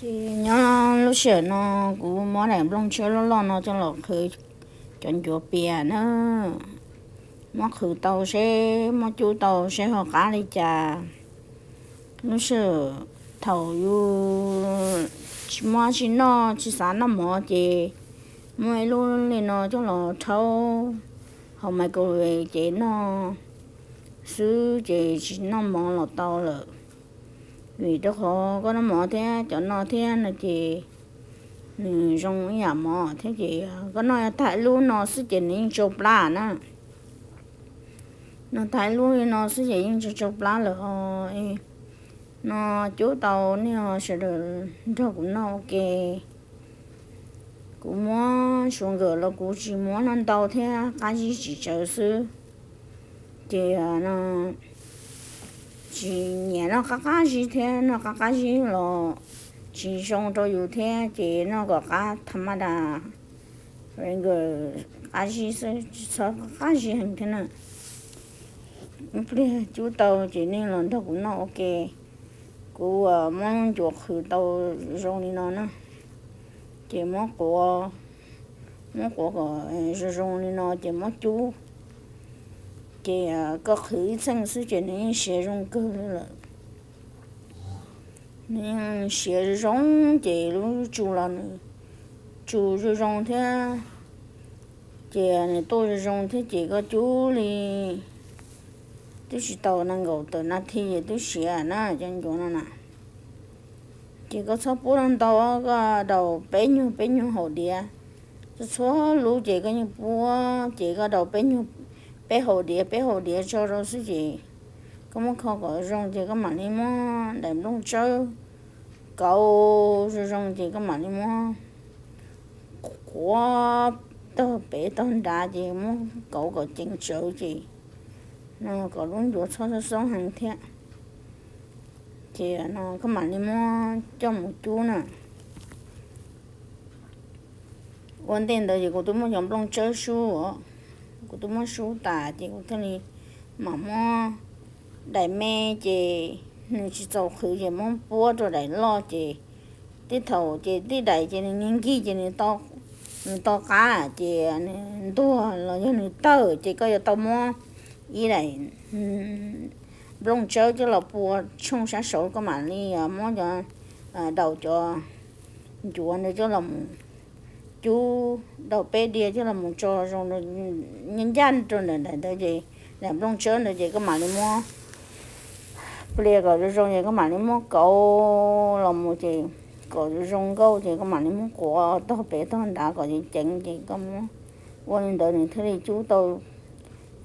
Ces nyob lub sij hawm no kuv muab daim nplooj tsawb loj loj no coj los qhwv cov ncuav pias na. Muab qhwv tau seb, muab cub tau seb ho qab li cas. Lub sij hawm thaum yus tsis muaj tsis noj tsis xav noj mov ces muab ib lub li no coj los rhaub hauv microwave ces noj xwb ces tsis noj mov los tau lawm. Vim rau qhov koj noj mov thiab cov no thiab no ces nws zoo ib yam mov thiab ces koj noj tag ib lub no xwb ces nws yeej tsau plab na. Noj tag ib lub li no xwb ces yeej tsau tsau plab lawm os. No cub tau nej sawv daws nrog kuv noj ua ke. Kuv muab suav nkawm los kuv tsis muab noj ntau thiab qab zib tsis tsawv xwb. Ces no tsis nyiam noj qab qab zib thiab noj qab qab zib los tsis zoo rau yus thiab ces noj kom qab tha maj das, nkawm qab zib xwb tsis txhob qab zib heev thiab na. Ib pliag cub tau ces nej los nrog kuv noj ua ke. Kuv muab ncuav qhwv tau zoo li no na, ces muab quav, muab quav kom zoo zoo li no ces muab cub. Ces koj qhwv ib txheej xwb ces nws yeej siav zoo kawg li lawm. Nws yeej siav zoo ces lub tsu los nws tsu zoo zoo thiab, ces nws tuaj zoo zoo thiab ces koj cub li twb tsis tau nees nkaum tawm nas this ces twb siav na cov ncuav no na. Ces koj txhob puab ntau, koj daus peb nyuag peb nyuag hauv diav, txhua txhua lub ces koj yeej puab ces koj daus peb nyuag, peb hauv diav peb hauv diav tso rau xwb ces koj muab kho kom zoo ces koj mam li muab daim nplooj tsawb kauv zoo zoo ces koj mam li muab quav tog pem tog nrad ces muab kauv kom ceev tsawv ces no kom lub ncuav txhob xoob xoob heev thiab. Ces no koj mam li muab coj mus cub na. Ua ntej ntawd ces kuv twb muab cov nplooj tsawb sub os, kuv twb muab sub tas ces kuv thiaj li mam muab daim me ces nws tsis txaus qhwv ces muab puab rau daim loj ces tej thaum ces tej daim ces nws nkig ces nws to qab ces nws ntuag los yog nws tawg ces koj yuav tau muab ib daim nplooj tsawb coj los pua tshooj sab saud koj mam li muab cov, daus cov ncuav ntawd coj los mus cub, daus peb diav coj los mus tso zoo ncaj ncaj rau ntawm ntawd ces daim nplooj tsawb ntawd ces koj mam li muab plias kom zoo zoo ces koj mam li muab kauv los mus ces kom zoo nkauj ces koj mam li muab quav tog pem tog nrad kom ceev ceev ces koj muab ua li ntawd nws thiaj li cub tau,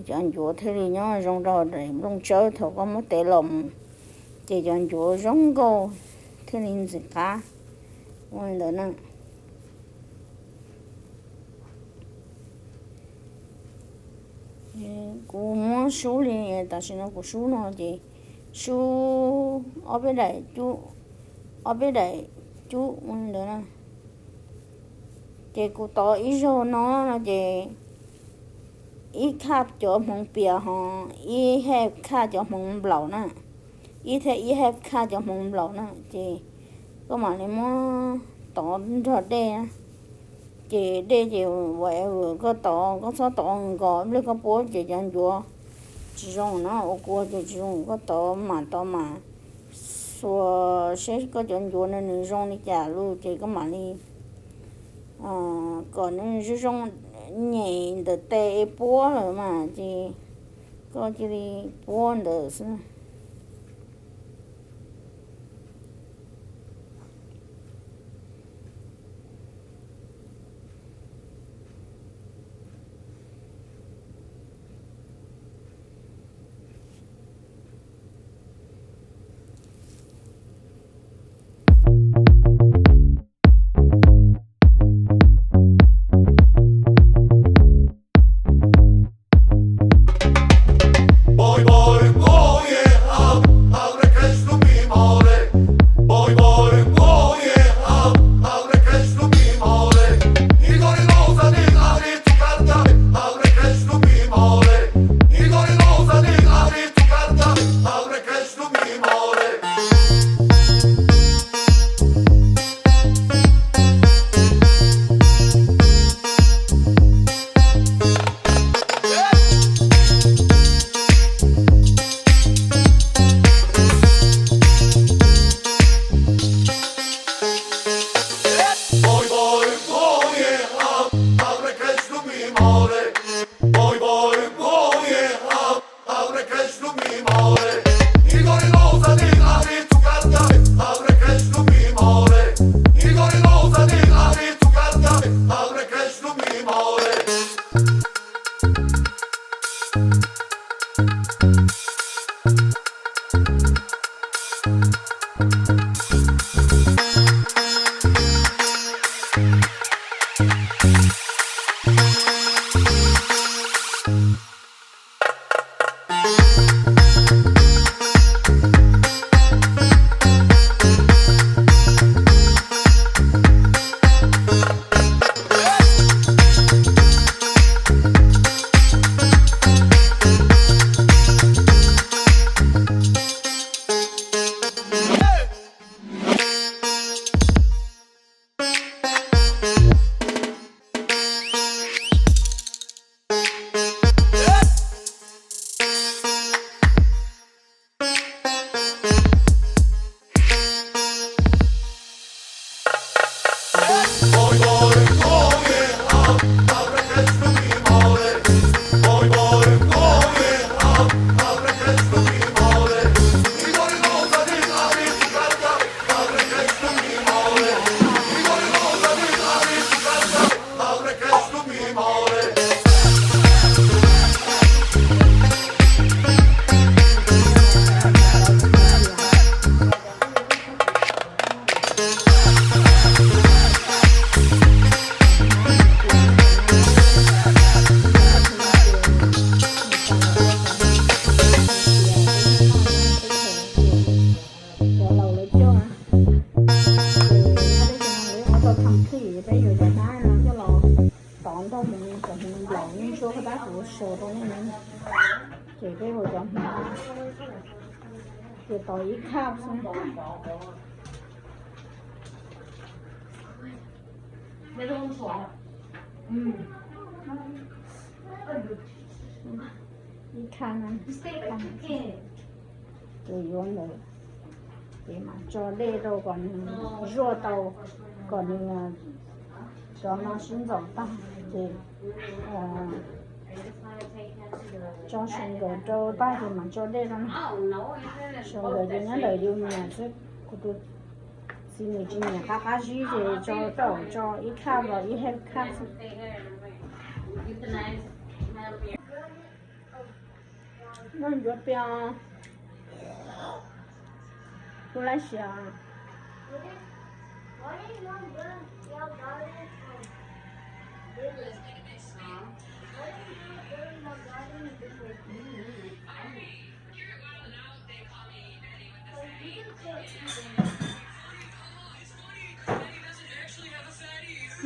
cov ncuav thiaj li nyob zoo rau daim nplooj tsawb thaum koj muab tev los mus ces cov ncuav zoo nkauj thiaj li ntxim qab. Ua li ntawd na. Kuv muab sub li tam sim no kuv sub no ces sub ob peb daim cub, ob peb daim cub ua li ntawd na. Ces kuv tov ib zaug no no ces ib khaj cov hmoov pias ho ib haj khaj cov hmoov nplaum na, ib thiab ib haj khaj cov hmoov nplaum na ces koj mam li muab tov nrog dej na. Ces dej ces whatever koj tov, koj txhob tov nkaus, ib pliag koj puab ces cov ncuav tsis zoo na, ua kua ces tsis zoo, koj tov mam tov mam xuas seb koj cov ncuav no nws zoo li cas lug ces koj mam li kom nws zoo zoo, nyem ntawm tes puab lawm mas ces koj cia li puab ntawd xwb. Cov laus lawv coj, ces nyob peb cov no lawv ua tau tham thwj, peb yuav cov hnab no coj los tov nrog mus, cov hmoov nplaum yeej tshuab qhov tab kuv sau rau nej ne. Ces peb ua cov hmoov, ces tov ib khaj xwb. Ib khaj no, ces yuav ntawd, ces mam tso dej rau kom nws zuaj tau, kom nws cov no sib ntxaus tag, ces tso sugar rau tag ces mam tso dej rau na. Sugar ces nyob ntawm yus nyiam xwb, kuv tus txiv nws tsis nyiam qab qab zib ces tso, tso ib khaj los ib hej khaj xwb. Noj ncuav pias, kuv lab siab.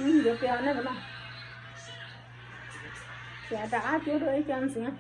Ncuav pias nej puas noj? Ces rov qab cuab dua ib co ntxiv.